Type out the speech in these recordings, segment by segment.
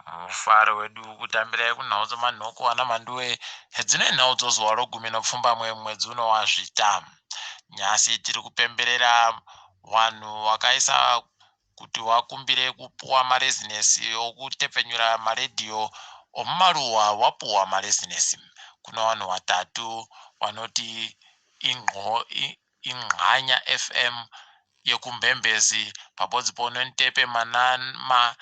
Mufaro wedu kutambirai kunhau dzemanhoko ana Mhanduwe dzine nhau dzozuva rogumi nopfumbamwe mwedzi uno waZvita. Nhasi tiri kupemberera vanhu vakaisa kuti vakumbire kupuwa marezinesi okutepfenyura maredhiyo omumaruwa wapuwa marezinesi. Kuno vanhu vatatu vanoti Ingqanya FM yekuMbembezi pabodzi poNontepe Manama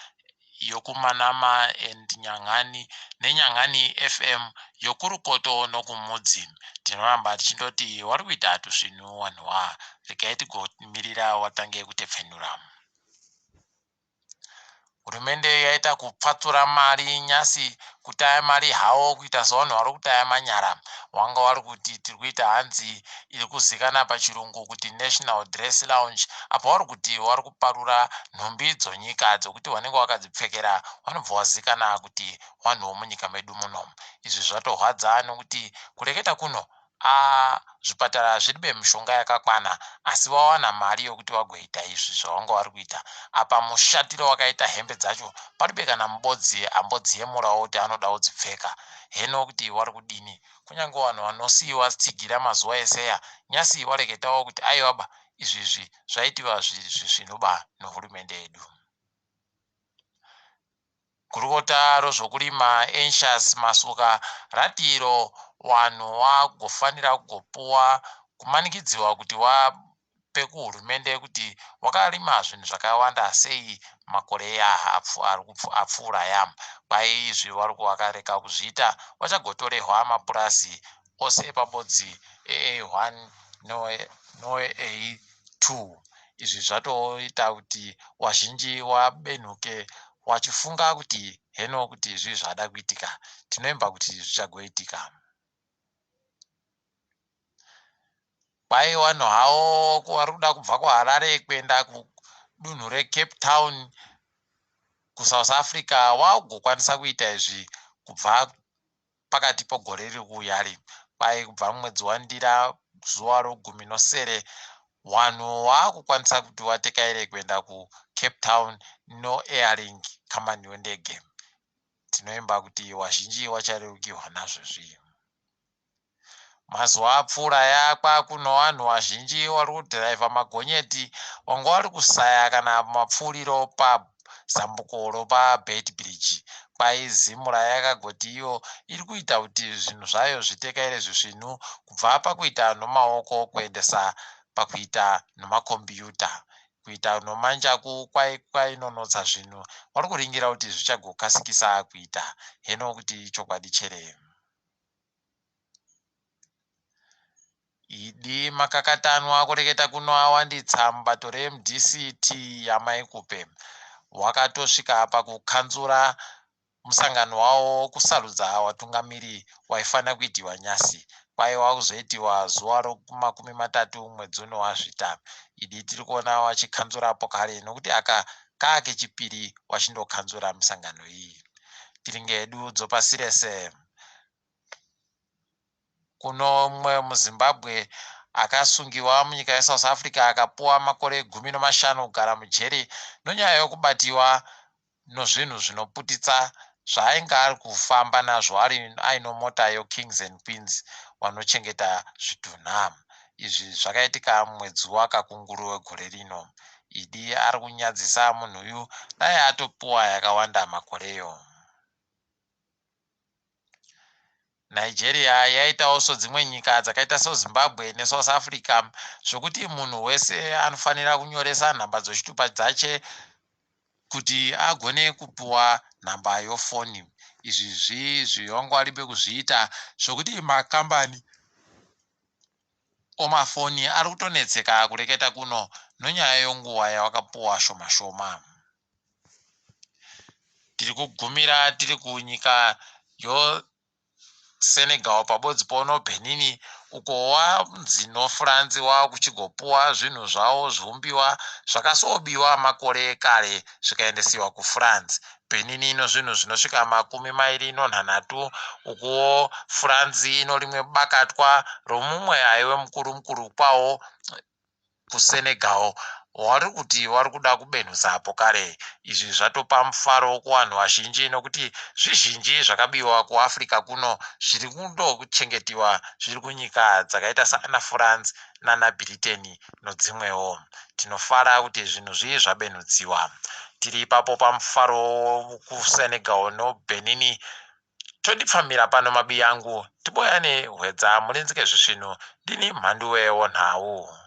yokuManama and Nyangani neNyangani FM yokuRukoto nokuMudzi. Tinoramba tichindoti wari kuita tusvinu wanhuwa regai tigomirira watange kutepfenura. Hurumende yaita kupfatsura mari nyasi kutaya mari hawo kuita sevanhu vari kutaya manyara. Wanga wari kuti tiri kuita hanzi iri kuzikana pachirungu kuti National Dress Lounge apo wari kuti wari kuparura nhumbi dzonyika dzekuti wanenge wakadzipfekera wanobva wazikana kuti wanhu womunyika medu muno. Izvi zvatorwadza nokuti kureketa kuno Aah zvipatara hazviribe mishonga yakakwana asi vawana mari yokuti vagoita izvi zvavanga vari kuita. Apa mushatiro wakaita hembe dzacho paribe kana mubodzi ambodziyemurawo kuti anoda kudzipfeka. Heno kuti wari kudini. Kunyange vanhu vanosiiwa tsigira mazuva eseya nyasi wareketawo kuti aiwaba izvi izvi zvaitiwa zvisvinuba nohurumende yedu. Gurukota rozvokurima Anxious Masuka rati iro wanhu wagofanira kugopuwa kumanikidziwa kuti wape kuhurumende kuti wakarima zvinhu zvakawanda sei makore apfuura aya. Kwai izvi vari vakarega kuzviita vachagotorehwa mapurazi ose epabodzi eA1 noA2. Izvi zvatoita kuti wazhinji wabenhuke wachifunga kuti heno kuti zvii zvada kuitika. Tinoimba kuti zvichagoitika. Kwai vanhu havo vari kuda kubva kuHarare kuenda kudunhu reCape Town kuSouth Africa vagokwanisa kuita izvi kubva pakati pogore riri kuuya ri. Kwai kubva mumwedzi waNdira zuva rogumi nosere vanhu vaakukwanisa kuti vatekaire kuenda kuCape Town noAirlink kambani yondege. Tinoimba kuti wazhinji wacharerukirwa nazvo zvi. Mazuva apfuura aya kwakuno vanhu vazhinji vari kudhiraivha magonyeti vanga vari kusaya kana mapfuuriro pazambuko ropaBeitbridge. Kwai Zimra yakagoti iyo iri kuita kuti zvinhu zvayo zvitekaire zvisvinu kubva pakuita nomaoko kuendesa pakuita nomakombiyuta. Kuita nomanjaku kwai kwainonotsa zvinhu vari kuringira kuti zvichagokasikisa kuita. Heno kuti ichokwadi chere. Idi makakatanwa kureketa kuno awanditsa mubato reMDCT yaMai Khupe. Wakatosvika pakukanzura musangano wawo wokusarudza watungamiri waifanira kuitiwa nyasi. Kwaiwa kuzoitiwa zuva rokumakumi matatu mwedzi uno waZvita. Idi tiri kuona wachikanzurapo kare nokuti aka kaakechipiri wachindokanzura misangano iyi. Tiringe hedu dzopasi rese. Kuno mumwe muZimbabwe akasungiwa munyika yeSouth Africa akapuwa makore 15 kugara mujeri nonyaya yokubatiwa nozvinhu zvinoputitsa zvaainge ari kufamba nazvo ari aino mota yoKings and Queens vanochengeta zvitunha. Izvi zvakaitika mumwedzi waKakunguru wegore rino. Idi ari kunyadzisa munhuyu dai atopuwa yakawanda makoreyo. Nigeria yaitawo sodzimwe nyika dzakaita soZimbabwe neSouth Africa zvokuti munhu wese anofanira kunyoresa nhamba dzochitupa dzache kuti agone kupuwa nhamba yofoni. Izvi zvizvi vanga varibe kuzviita zvokuti makambani omafoni ari kutonetseka kureketa kuno nonyaya yonguva yawakapuwa shoma shoma. Tiri kugumira tiri kunyika yoSenegal pabodzi pono Benin uko wanzi noFrance wakuchigopuwa zvinhu zvawo zviumbiwa zvakasobiwa makore ekare zvikaendesiwa kuFrance. Benin ino zvinhu zvinosvika 29 ukuwo France ino rimwe bakatwa romumwe aive mukuru mukuru kwawo kuSenegal Wari kuti wari kuda kubenhusapo kare. Izvi zvatopa mufaro kuvanhu vazhinji nokuti zvizhinji zvakabiwa kuAfrica kuno zviri kundochengetiwa zviri kunyika dzakaita saana France nana Britain nodzimwewo. Tinofara kuti zvinhu zvii zvabenhudziwa. Tiri ipapo pamufaro kuSenegal noBenin. Todipfamira pano mabiyangu tiboyane hwedza murinzike zvisvinu ndini mhanduwe wonhau.